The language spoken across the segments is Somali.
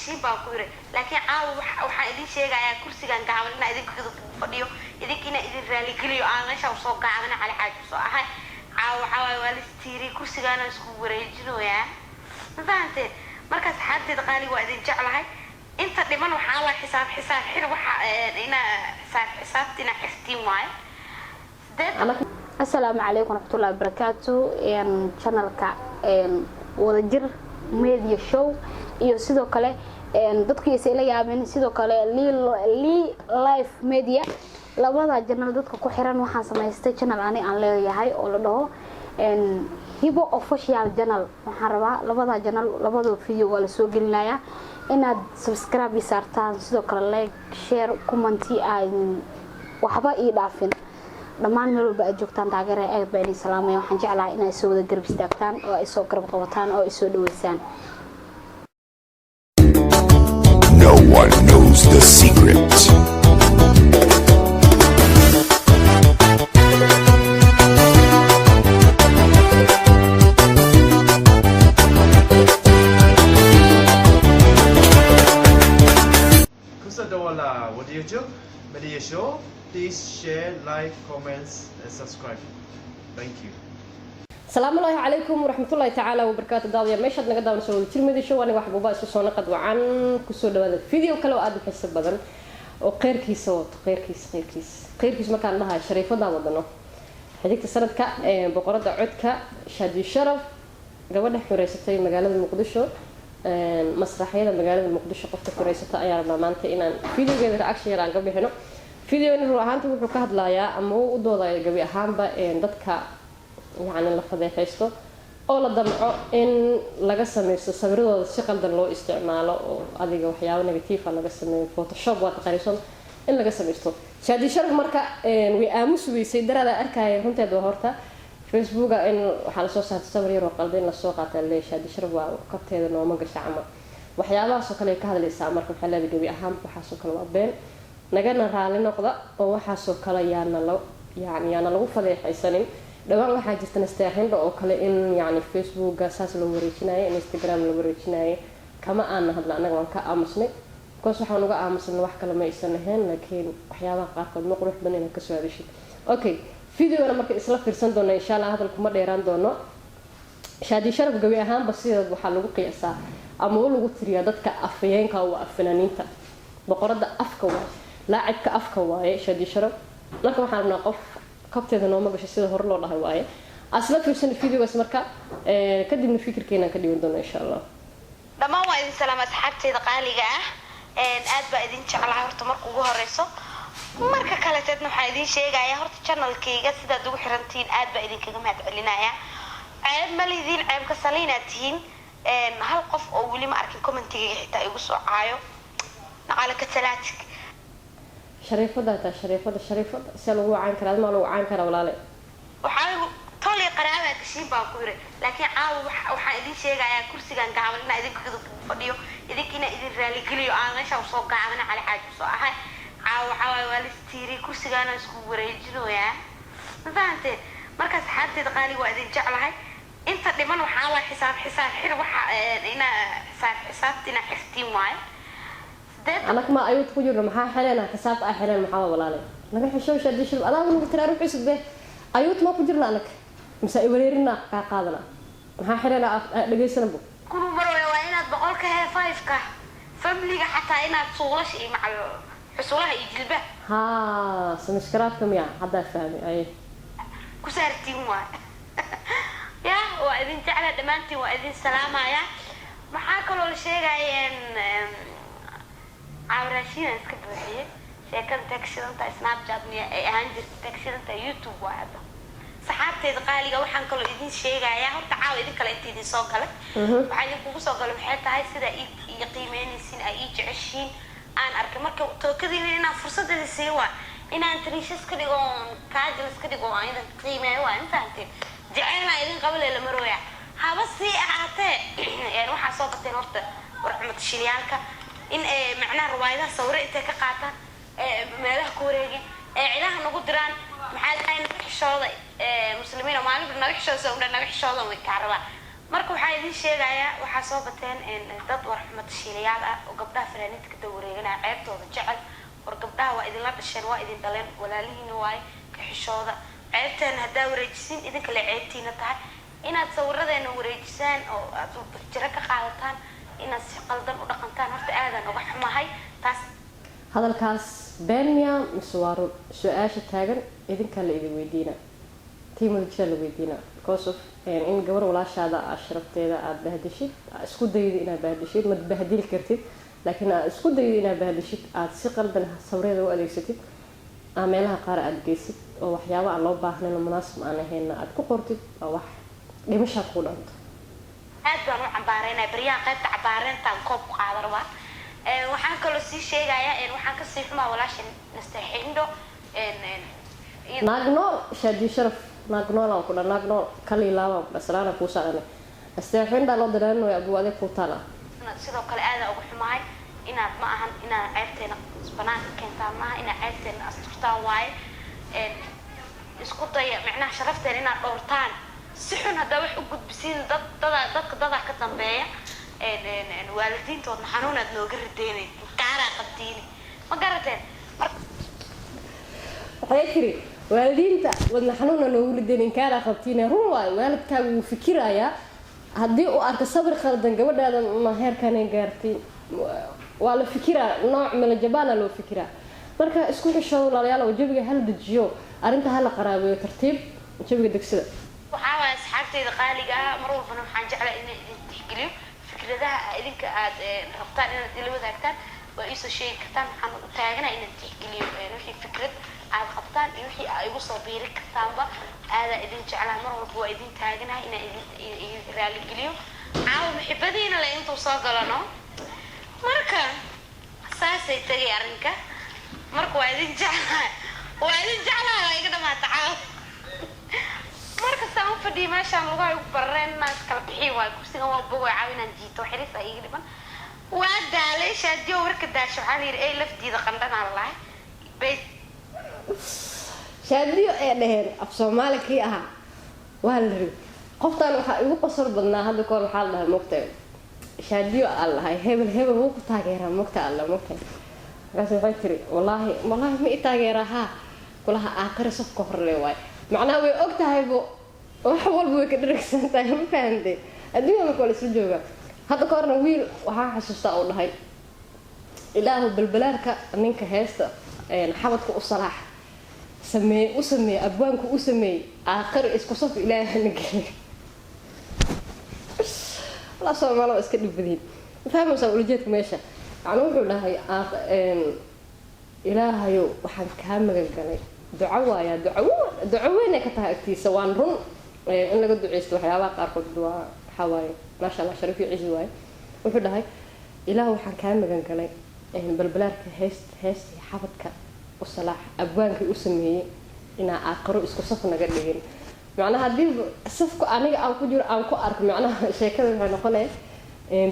Gashiin baan ku yiri, laakiin caawa waxaan idin sheegayaa kursigan gaaban inaa idinka kugu fadhiyo, idinkiina idin raaligeliyo. Aan meesha usoo gaabana Cali Xaaji usoo ahay. Caawa waxaa waaye waa listiiri, kursigaana isku wareejinoyaa, ma fahanteen? Marka asxaabteeda qaaliga, waa idin jeclahay. Inta dhiman waxaa waa xisaab xisaab xir, waxa inaa xisaab xisaabta inaa xirtiin waaye. Sideetan. Asalaamu calaykum waraxmatullahi wabarakaatu. Channelka Wadajir Media Show iyo sidoo kale dadku aysa ila yaabin, sidoo kale Lee Life Media, labada channel dadka ku xiran, waxaan samaystay channel ani aan leeyahay oo la dhaho Hibo Official Channel. Waxaan rabaa labada channel, labada video waa lasoo gelinayaa, inaad subscribe ii saartaan, sidoo kale like, share, comment, aan waxba ii dhaafin. Dhammaan meel walba aad joogtaan, taageera aad baa idin salaamaya. Waxaan jeclahay inay soo wada garab istaagtaan oo ay soo garab qabataan oo ay soo dhaweysaan. No one knows the secret. Kusoo dhawaada Wadajir Media Show. Please share, like, comments, and subscribe. Thank you. Asalaamu ullaahi calaykum waraxmatullaahi tacaala wabarakaatu. Daawadayaal, meeshaad naga daawanayso Wadajir Media Show. Aniga waxbuuba isku soo naqad wacan. Kusoo dhawaada video kale oo aada u xiiso badan oo qeyrkiisa wato, qeyrkiisa, qeyrkiisa, qeyrkiisa. Markaan dhahayo shariifadaa wadano, xidigta sanadka, boqorada codka, Shaadi Sharaf, gabadha xureysatay magaalada Muqdisho, masraxyada magaalada Muqdisho qofka xureysata ayaa rabnaa maanta inaan videogeeda reaction yar aan ka bixino. Videogani run ahaanta wuxuu ka hadlayaa ama uu u doodaya gabi ahaanba dadka yacni la fadeexaysto oo la damco in laga sameysto sawiradooda si qaldan loo isticmaalo, oo adiga waxyaabo negative laga sameeyo, Photoshop waa taqaanisan, in laga sameysto. Shaadi Sharaf marka way aamus weysay daraada arkaya. Runteed waa horta Facebooka in waxaa lasoo saartay sawir yar oo qaldan in lasoo qaata le Shaadi Sharaf waa kabteeda nooma gasha camal, waxyaabahaasoo kale ay ka hadlaysaa. Marka waxay leedahay gebi ahaan waxaasoo kale waa been, nagana raali noqda oo waxaasoo kale yaana la yani yaana lagu fadeexaysanin. Dhawaan waxaa jirta nasteexindha oo kale in yani Facebooka saas loo wareejinayay, Instagram la wareejinayay. Kama aana hadla, annaga waan ka aamusnay, because waxaan uga aamusnay wax kale ma aysan ahayn, laakiin waxyaabaha qaarkood ma qurux badan inaad kasoo hadashid. Okay, videogana marka isla fiirsan doona insha Allah, hadal kuma dheeraan doono. Shaadi Sharaf gabi ahaanba sideed waxaa lagu qiyaasaa ama u lagu tiriyaa dadka afayeenka waa fanaaniinta, boqorada afka waaye, laacibka afka waaye Shaadi Sharaf. Marka waxaan rabnaa qof kabteeda nooma gasho sida hore loo dhahay waaye. Asla fiirsan videogaas marka, kadibna fikirkeenaan ka dhiban doono insha Allah. Dhammaan waa idin salaama, asxaabteeda qaaliga ah. Aad baa idin jeclahay horta marka ugu horeyso. Marka kaleteedna waxaan idin sheegayaa horta channelkayga sidaad ugu xirantihiin aad baa idinkaga mahad celinaya. Ceeb ma lihidiin, ceebka saliinaad tihiin. Hal qof oo weli ma arkin commentigayga xitaa igu soo caayo nacalaka talaatig. Shariifada taa, shariifada, shariifada see lagu wacaan karaa? Admaa lagu wacaan karaa, walaale? Waxaa tolii qaraabaa gashiin baan ku yiri, laakiin caawa waxaan idin sheegayaa kursigan gaaban inaa idinka kugu fadhiyo, idinkiina idin raaligeliyo. Aan meesha usoo gaabana Cali Xaaji usoo ahay. Caawa waxaa waaye waa listiiri, kursigaana isku wareejinoyaa, ma fahanteen? Marka asxaabteeda qaaliga, waa idin jeclahay. Inta dhiman waxaa waa xisaab xisaab xir, waxa inaa xisaab xisaabta inaa xirtiin waaye. Sideetan. Anaka ma ayuud ku jirno? Maxaa xireen xisaabta ay xireen? Maxaa waa, walaale? Naga xishow. Shaadi Sharaf, adaa nagu tiraa ruuxiisa be ayuud ma ku jirna anaka mise ay wareerina kaa qaadana? Maxaa xireen dhegaysanabo? Kunu marwaya waa inaad 100-ka hee five-ka familiga, xataa inaad suulasha iyo macal xusulaha iyo jilbaha. Haa, subscribe-ka miya? Haddaa fahmay ay. Ku saartiin waay. Ya, waa idin jecla dhammaantiin, waa idin salaamaya. Maxaa kaloo la sheegaya? Caawraashiinaan iska buuxiyey sheekada tagshidantahay. Snapchat miya ay ahaan jirta tagshidantahay? YouTube waa hadda. Saxaabteyda qaaliga, waxaan kaloo idin sheegayaa horta caawa idin kale inta idin soo galay, waxaa idinkugu soo galay waxay tahay sida ii qiimeynaysiin, ay ii jeceshiin aan arkay. Marka tookadiina inaan fursadeeda sii waa inaan tariishas ka dhigo oon kaajil iska dhigo oo aan idin qiimeeyo waa. Ma fahanteen? Jaceylaa idin qaba lee la marooya, haba sii ahaatee. Waxaa soo bateen horta warxumad shilyaalka in macnaha riwaayadaha sawiro intay ka qaataan, meelaha ku wareegin ee cidaha nagu diraan. Maxaa tahay? Naga xishooda, muslimiin oo maalinba naga xishooda, soo naga xishooda way kaa rabaa. Marka waxaa idin sheegayaa, waxaa soo bateen dad warxumad shiilayaal ah oo gabdhaha fanaaniinta ka daba wareeganaya, ceebtooda jecel. War gabdhaha waa idinla dhasheen, waa idin dhaleen, walaalihiina waaye, ka xishooda. Ceebteena haddaa wareejisiin, idinka le ceebtiina tahay. Inaad sawiradeena wareejisaan oo aad jiro ka qaadataan, inaad si qaldan u dhaqantaan, horta aadaan uga xumahay taas. Hadalkaas been miyaa mise waa run? Su-aasha taagan idinkaa la idin weydiina, tii mudajira la weydiina, because of in gabar walaashaada aad sharafteeda aada bahdishid, aad isku daydo inaad bahdishid, ma bahdili kartid, laakiin aad isku daydo inaad bahdishid, aada si qaldan sawirada u adeegsatid, aa meelaha qaar aada geysid oo waxyaaba aan loo baahnayn oo munaasib aan ahaynna aada ku qortid, waa wax dhimashaa kuu dhanto. Aad baan u cambaareynaya. Baryaha qaybta cambaareyntaan koob ku qaada rabaa. Waxaan kaloo sii sheegayaa, waxaan kasii xumaa walaasha Nasteexindo. Naag nool, Shaadiyo Sharaf, naag noolaan ku dha, naag nool kaliilaabaan ku dha, salaana kuu saarane, Asteexindhaa loo dareenayo, abuu adeeg kuu taala. Sidoo kale aadaan uga xumahay inaad, ma ahan inaad ceebteena banaanka keentaan, maaha inaad ceebteena asturtaan waaye. Isku daya micnaha sharafteena inaad dhowrtaan. Si xun haddaa wax u gudbisiin, dad dadaa dadka dadaa ka dambeeya, waalidiintoodna xanuunaad nooga rideynay, kaaraa qabtiini, ma garateen marka? Waxay tiri waalidiinta wadna xanuuna noogu ridayn, kaaraa qabtiine. Run waayo, waalidkaaga wuu fikirayaa haddii uu arko sawir khaldan gabadhaada, ma heerkanay gaartay? Waa la fikiraa, nooc malajabaana loo fikiraa. Marka isku xishooda walaalayaal, oo jawiga hala dejiyo, arrinta hala qaraabeeyo, tartiib jawiga degsida. Waxaa waaya asxaabteyda qaaliga ah, mar walbana waxaan jeclaa inaan idin tixgeliyo. Fikradaha idinka aad rabtaan inaad ila wadaagtaan waa iisoo sheegi kartaan. Waxaan u taaganahay inaan tixgeliyo wixii fikrad aad qabtaan iyo wixii aa igu soo biiri kartaanba. Aadaa idin jeclaa, mar walba waa idin taaganahay inaan idin raaligeliyo. Caawa maxibadiina le intuu soo galano, marka saasay tegay arrinka. Marka waa idin jeclahay, waa idin jeclahay, waa iga dhamaata caawa. Markastaan u fadhiyay meeshaan, lugaha igu barareen, inaan iskala bixiy waayo kursigan waa bogo, caawa inaan jiito xiris aa iiga dhiman. Waa daalay Shaadiyo, warka daasho. Waxaa la yidhi ey laftiida qandhanaa lalahay bay. Shaadiyo ee dhaheen af Soomaali kii ahaa waa la rabi. Qoftaan waxaa igu qosol badnaa hadda kahor, waxaa la dhahay, mogtahay Shaadiyo aan lahay hebel hebel wuu ku taageeraa, mogta alla mogtahay. Markaas waxay tiri wallaahi wallaahi ma i taageeraa, haa kulaha, aakhira safka horle waay. Macnaha way og tahaybo, wax walba way ka dharagsan tahay, ma fahantay? Adduunya marka waa la isla joogaa. Hadda ka horna wiil waxaa xasuustaa uu dhahay, "Ilaahu balbalaarka ninka heesta xabadka u salaax sameey u sameey, abwaanku u sameeyey, aakhir isku saf Ilaahana geliy." Walaa Soomaali waa iska dhib badiin. Ma fahmaysaa ulajeedka meesha? Yacni wuxuu dhahay, "Ilaahayow waxaan kaa magan galay." Duco waayaa, duco duco weyn ay ka tahay agtiisa. Waan run in laga duceysto waxyaabaha qaarkood waa waxaa waaye, maasha Allah, sharaf iyo cizi waaye. Wuxuu dhahay, "Ilaah waxaan kaa magan galay balbalaarka heest heestii xabadka u salaax abwaankii u sameeyey inaa aakhiro isku saf naga dhigin." Macnaha haddii safku aniga aan ku jiro aan ku arko, macnaha sheekada waxay noqonaya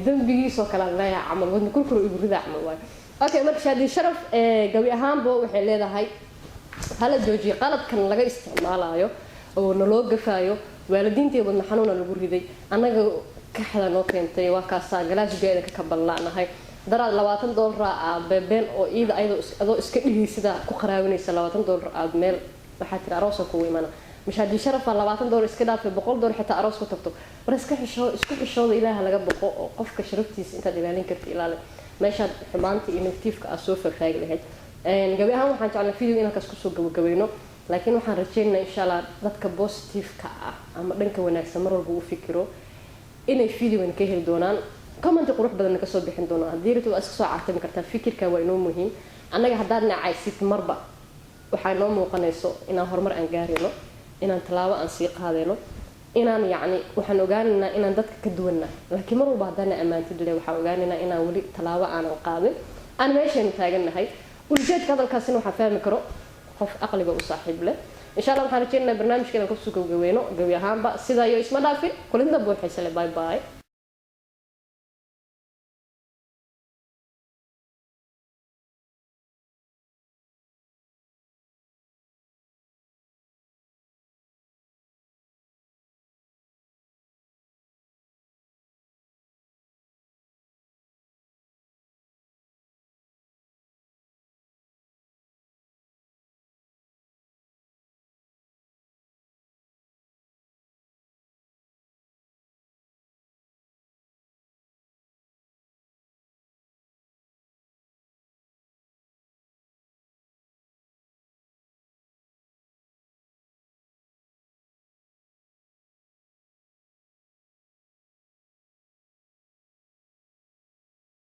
dembigiisoo kale aan leeyahay camal, wadna kulkul igu ridaa camal waayo. Okay, marka Shaadi Sharaf gabi ahaanba waxay leedahay hala joojiyo qaladkan laga isticmaalayo oo naloo gafaayo waalidiintii, wadna xanuuna lagu riday, annaga kaxda noo keentay, waa kaasaa galaas biyaeda ka kaballaanahay daraad $20 aa beebeen oo iida ayadoo adoo iska dhigaysidaa ku qaraabinaysa $20 aad meel waxaa tiri aroosa kugu imana. Mashaadi Sharafa $20 iska dhaafay, $100 xitaa aroos ku tagto. War iska xishoo, isku xishooda, Ilaaha laga boqo oo qofka sharaftiisa intaad ilaalin karta ilaali, meeshaad xumaanta iyo negative-ka aad soo fafaagi lahayd. Gabi ahaan waxaan jeclaa video in halkaas kusoo gabagabayno, laakiin waxaan rajaynaynaa insha Allah dadka positive-ka ah ama dhanka wanaagsan mar walba u fikiro inay videogan ka heli doonaan, comment-i qurux badanna kasoo bixin doonaan. Haddii rabtid waa iska soo caatami kartaa, fikirka waa inoo muhiim. Annaga haddaad nacaysid marba waxaa inoo muuqanayso inaan horumar aan gaarayno, inaan tallaabo aan sii qaadayno, inaan yacni waxaan ogaanaynaa inaan dadka ka duwannahay. Laakiin mar walba haddaana ammaantid le, waxaan ogaanaynaa inaan weli tallaabo aanan qaadin, aan meeshaynu taagannahay. Ujeedka hadalkaasina waxaa fahmi karo qof aqliga u saaxiib leh. Insha Allah waxaan rajaynaynaa barnaamijka inaan kusoo gabagabeyno gabi ahaanba. Sidaa iyo isma dhaafin kulinta buuxaysa le. Bye bye.